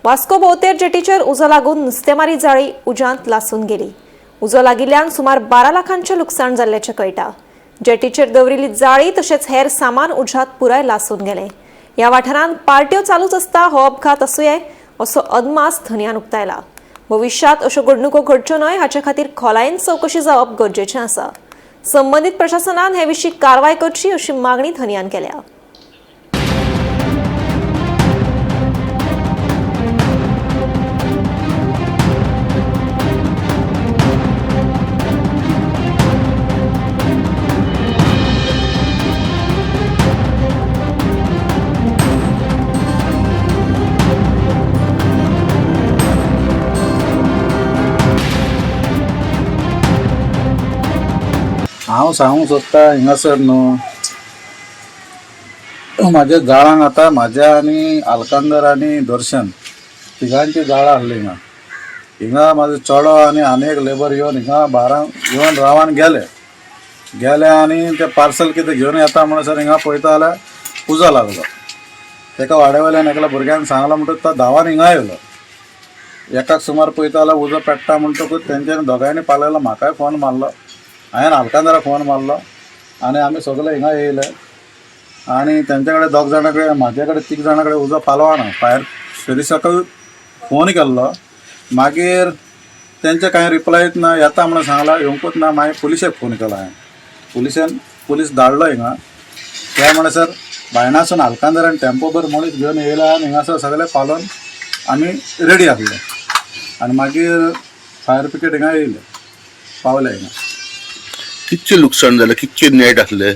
वास्को बोवतेर जेटीचेर उजो लागून नुस्तेमारी जाळी उज्यांत लासून गेली. उजो लागिल्ल्यान सुमार 12 लाखांचें लुकसाण जाल्ल्याचें कळटा. जेटीचेर दवरिल्ली जाळी तशेंच हेर सामान उज्यांत पुराय लासून गेलें. ह्या वाठारांत पार्ट्यो चालूच आसता हो अपघात आसुये असो अदमास धनयान उक्तायला. भविश्यांत अश्यो घडणुको घडच्यो न्हय हाचे खातीर खोलायेन चवकशी जावप गरजेचें आसा. संबंदीत प्रशासनान हे विशीं कारवाय करची अशी मागणी धनयान केल्या. हांव सांगूंक सोदता हिंगासर न्हू म्हाज्या जाळांक आतां म्हाज्या आनी आलकांदर आनी दर्शन तिगांची जाळां आसली हिंगा. हिंगा म्हाजो चेडो आनी आनी एक लेबर येवन हिंगा बारांक येवन रावन गेले गेले आनी ते पार्सल कितें घेवन येता म्हणसर हिंगा पळयता जाल्यार उजो लागलो. तेका वाड्या वयल्यान एकल्या भुरग्यान सांगलां म्हणटकच तो धांवान हिंगा येयलो. एकाक सुमार पळयता जाल्यार उजो पेट्टा म्हणटकूच तेंच्यांनी दोगांयनी पालयलो. म्हाकाय फोन मारलो, हांवें आलकांदराक फोन मारलो आनी आमी सगळे हिंगा येयले आनी तेंचे कडेन दोग जाणां कडेन म्हाजे कडेन तीग जाणां कडेन उजो पालवाना. फायर सर्विसाकूय फोन केल्लो, मागीर तेंचे कांय रिप्लायच ना. येता म्हणून सांगलां, येवंकूच ना. मागीर पुलिशेक फोन केलो हांवें. पुलिशेन पुलीस धाडलो हिंगा. त्या म्हणसर बायणासून आलकांदरान टेम्पोभर मनीस घेवन येयला आनी हिंगासर सगळे पालोवन आमी रेडी आसले आनी मागीर फायर ब्रिगेड हिंगा येयले, पावले हिंगा. कितचें लुकसाण जालें, कितचे नेट आसले?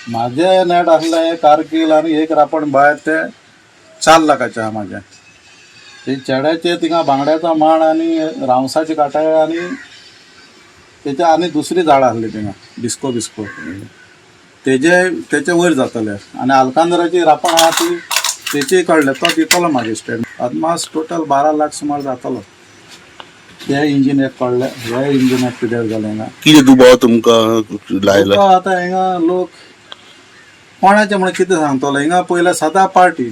म्हाजें नेट आसलें कारकील आनी एक रापण भायर ते 4 लाखाचें आहा म्हाजें. ते चेड्याचे थिंगा बांगड्याचो माण आनी रावसाची काटाय आनी तेच्या आनी दुसरी झाडां आसली थिंगा डिस्को बिस्को तेजे तेचे वयर जातले आनी आलकांदराची रापण आहा ती तेची काडले. तो दितलो मागीर स्टेट. अदमास टोटल 12 लाख सुमार जातलो. ते इंजीन एक काडले, हे इंजीन एक पिड्यार जालें हिंगा. कितें दुबाव तुमकां लायला? तुका आतां हिंगा लोक कोणाचें म्हणून कितें सांगतलो. हिंगा पयलें सदां पार्टी,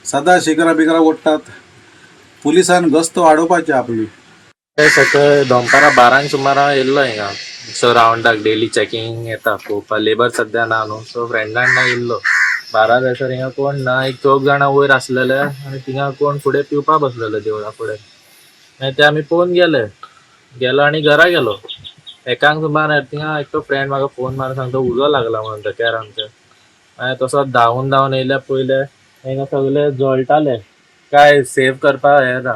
सदां शिगरां बिगरां ओडटात. पुलिसान गस्त वाडोवपाची आपली. सकाळी दनपारां 12 सुमार हांव येयल्लो हिंगा. सो रावंडाक डेली चॅकिंग येता पळोवपाक. लेबर सद्या ना न्हू, सो फ्रेंडांक ना येयल्लो. 12 जायसर हिंगा कोण ना, एक चौग जाणां वयर आसलेले आनी थिंगा कोण फुडें पिवपा बसलेले देवळा फुडें. मागीर ते आमी पळोवन गेले, गेलो आनी घरा गेलो. एकांक सुमार थिंगा एकटो फ्रेंड म्हाका फोन मारून सांगता उजो लागला म्हणून धक्यार आमच्या. मागीर तसो धांवून धांवून येयल्या, पयले हिंगा सगळे जळटाले, काय सेव करपाक हें ना.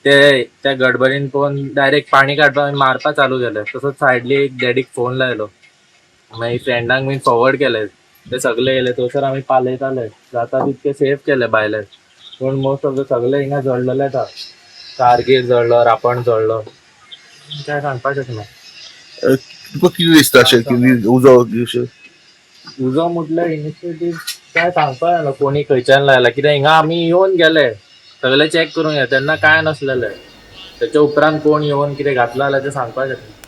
ते त्या गडबडीन पळोवन डायरेक्ट पाणी काडपाक मारपा चालू केलें. तसोच सायडली एक डॅडीक फोन लायलो, मागीर फ्रेंडांक बीन फॉवर्ड केले, ते सगळे येयले. थंयसर आमी पालयताले, जाता तितके सेफ केले भायले. पूण मोस्ट ऑफ the सगळे हिंगा जळलेले आसा. कारगीर जळ्ळो, रापण जळ्ळो, काय सांगपाक शकना. तुका कितें दिसता अशें की उजो अशें? उजो म्हटल्यार इनिशिएटीव काय सांगपाक जायना कोणी खंयच्यान लायला. कित्याक हिंगा आमी येवन गेले, सगळे चॅक करून गेले तेन्ना काय नासलेले. तेच्या उपरांत कोण येवन कितें घातलां जाल्यार तें सांगपाक शकना.